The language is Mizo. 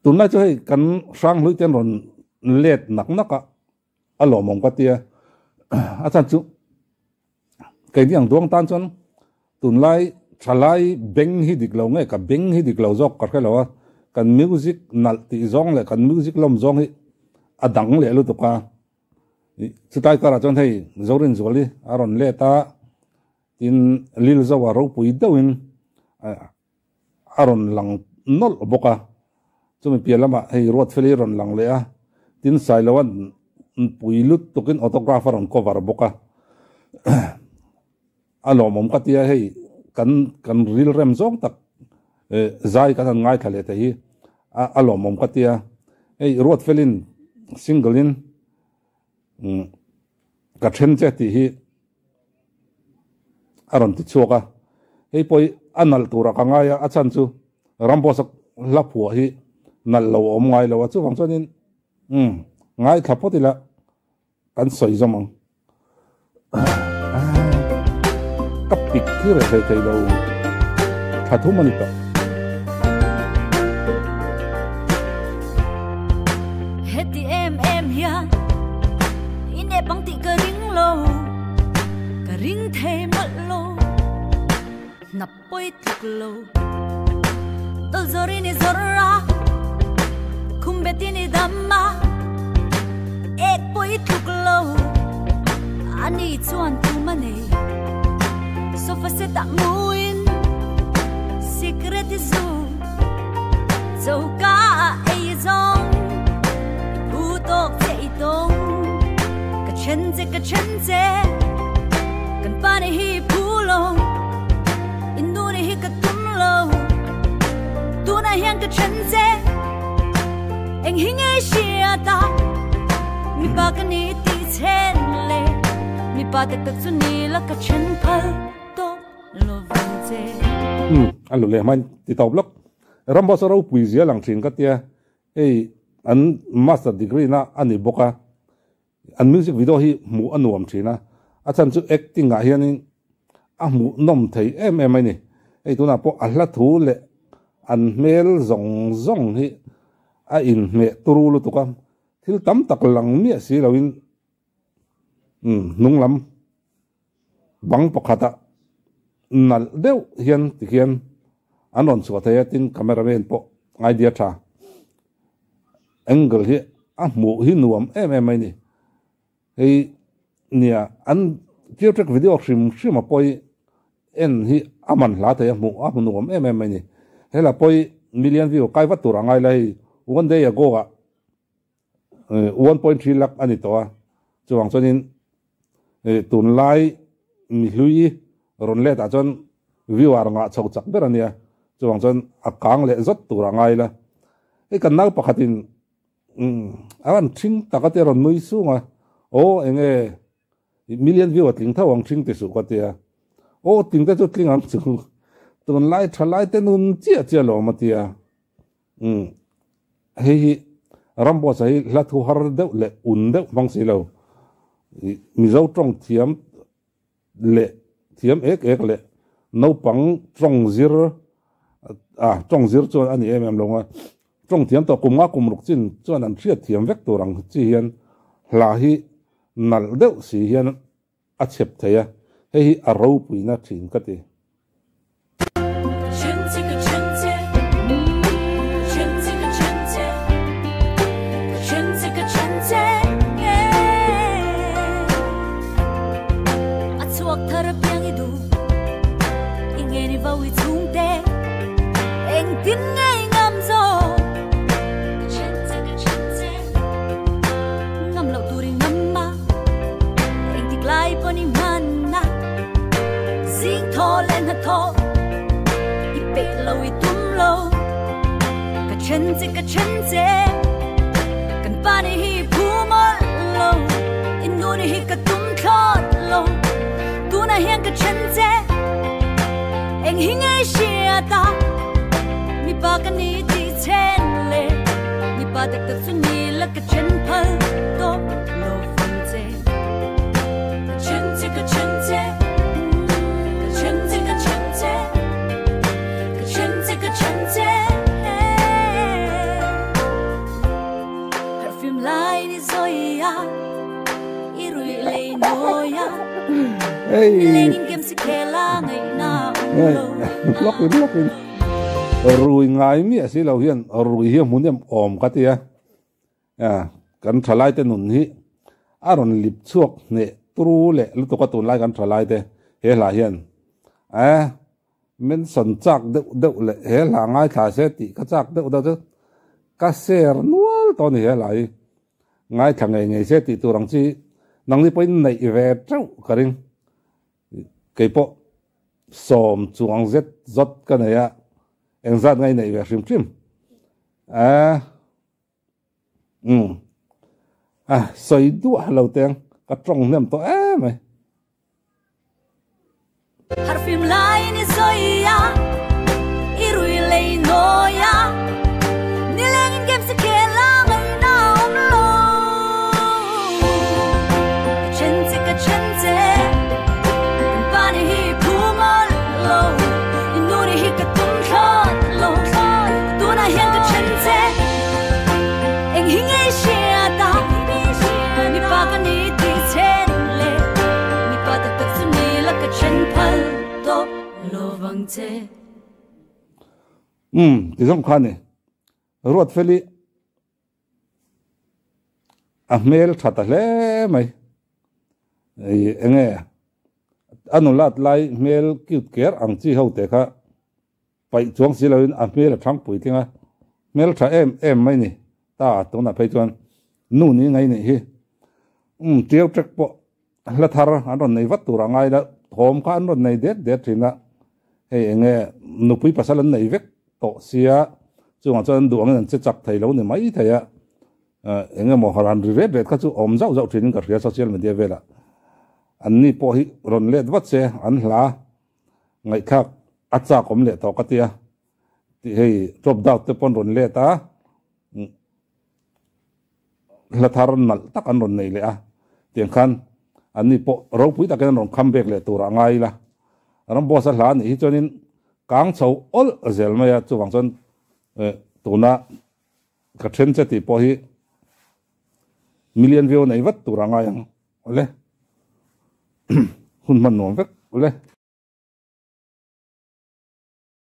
Tunlai chu hei kan hranghlui te an rawn let nak nak a, a lawmawm ka tia. A chhan chu keini ang duang tan chuan tunlai thalai beng hi dik lo nge ka beng hi dik lo zawk ka hre lo a, kan music nalh tih zawng leh kan music lawm zawng hi a dang leh lutuk a. Chutlai karah chuan hei Zorinzuali a rawn let a, tin Lilzoa ropui deuhin a rawn lang nawlh bawk a, chumi piah lamah hei Ruatfeli rawn lang leh a, tin Sailoa'n pui lut tukin autograph a rawn cover bawk a, a lawmawm ka tia hei kan kan rilrem zawng tak zai kan han ngaithla leh thei hi a lawmawm ka tia, hei Ruatfeli'n single in ka then che tih hi a rawn ti chhuak a, hei pawh hi a nalh turah ka ngai a, a chhan chu Ramboss-a hla phuah hi nalh lo a awm ngai lo a, chuvang chuanin umm ngaithla phawt ila kan sawi zawm ang. Ka pik hi reh hlei thei lo thla thum a ni tawh. Heti em em hian i nep ang tih ka ring lo, ka ring thei mawlh lo, hnap pawi tluk lo. Dawlh zawr in i zawr a, khum bet in i dam a, ek pawi tluk lo, ani chuan tum a nei. Sofa set ah muin sikret i zu, choka ah ei i zawng, i phu tawk che i tawng. Ka then che ka then che, kan pa nih hi i phu lo, i nu nih hi ka tum lo. Tunah hian ka then che, eng hi nge hriat a, mipa ka ni tih chen le, mipa tak tak chu ni la ka then phal tawp lo vang che. Umm a lu leh hmain ti tawp lawk. Ramboss a ropui zia lang thin ka tia, hei an master degree na a ni bawk a, an music video hi hmuh a nuam thin a, a chhan chu acting ah hianin a hmuh nawm thei em em a ni. Hei tunah pawh a hla thu leh an hmel zawng zawng hi a inhmeh turu lutuk a, thil tam tak lang miah si loin hnung lam bang pakhata nalh deuh hian tikhian an rawn chhuah thei a, tin cameraman pawh idea tha angle hi a hmuh hi nuam em em mai a ni. Hei nia an clear track video hrim hrim a pawi en hi a man hla thei a hmuh a hmu nuam em em mai a ni. Hela pawi million view kai vat tur a ngai la hei one day ago ah 1.3 lakh a ni tawh a, chuvang chuanin tunlai mihlui rawn let ah chuan viewer ngah chho chak ber a nia, chuvang chuan a kang leh zawt tur a ngai la. Hei kan nau pakhatin a rawn thing tak a tia rawn nui sung a, aw enge million view a tling tho ang thing ti suh ka tia, aw tling te chu tling ang chu tunlai thalai te nun chiah chiah lawm a tia. Umm hei hi Ramboss-a hi hla thu har deuh leh un deuh hmang si lo. Mizo tawng thiam leh thiam ek ek leh naupang tawng zir ah tawng zir chuan a ni em em lo a. Tawng thiam tawh kum nga kum ruk chin chuan an hriat thiam vek tur ang chi hian hla hi nalh deuh si hian a chep thei a, hei hi a ropuina thin ka ti. Hei lawkin lawkin rui ngai miah si lo hian rui hi a hmun em awm ka ti a kan thalai te nun hi a rawn lip chhuak hneh turu leh lutuk a tunlai kan thalai te he hla hian a mention chak deuh deuh leh he hla ngaithla se tih ka chak deuh deuh chu ka share nual tawh a ni he hla hi. Ngaithla ngei ngei se tih tur ang chi nangni pawhin neih ve teuh ka ring. Keipawh sawm chuang zet zawt ka nei a, engzat ngai neih ve hrim hrim. A umm a sawi duah lo teng ka tawng hnem tawh em mai. Harfim lai ni sawi a, i rui lei nawi a, nilengin game si khel a ngaihna awm lo. Ka then che ka then che, kan pa ni hi phu mawlh lo, i nu ni hi ka tum thlawt lo, tunah hian ka then che, eng hi ngei hriat a, mipa ka ni tih chen le mipa tak tak chu ni la ka then phal tawp lo vang che. Umm ti zawng kha ni Ruatfeli a hmel tha ta hle mai ei enge a nulat lai hmel cute ker ang chi ho te kha Paih chuang si loin a hmel a thang puitling a, hmel tha em em mai ni ta tunah phei chuan nu ni ngai nih hi. Umm tiau trek pawh hla thar an rawn nei vat tur a ngai la, thawm kha an rawn nei det det thin a, hei enge nupui pasal an nei vek tawh sia chungah chuan an duh angin an che chak thei lo ni mai thei a, eng emaw ran ri ret ret kha chu awm zauh zauh thinin ka hria social media velah an ni pawh hi rawn let vat se an hla. Ngaihthlak a chak awm leh tawh ka tia tih hei drop down te pawn rawn let a hla thar nalh tak an rawn nei leh a tiang khan an ni pawh ropui takin an rawn come back leh tur a ngai ila ram boss a hla anih hi chuanin kang chho awlh zel mai a chuvang chuan tuna ka then che tih pawh hi million view nei vat tur a ngai ang awle hun hman nuam vek awle.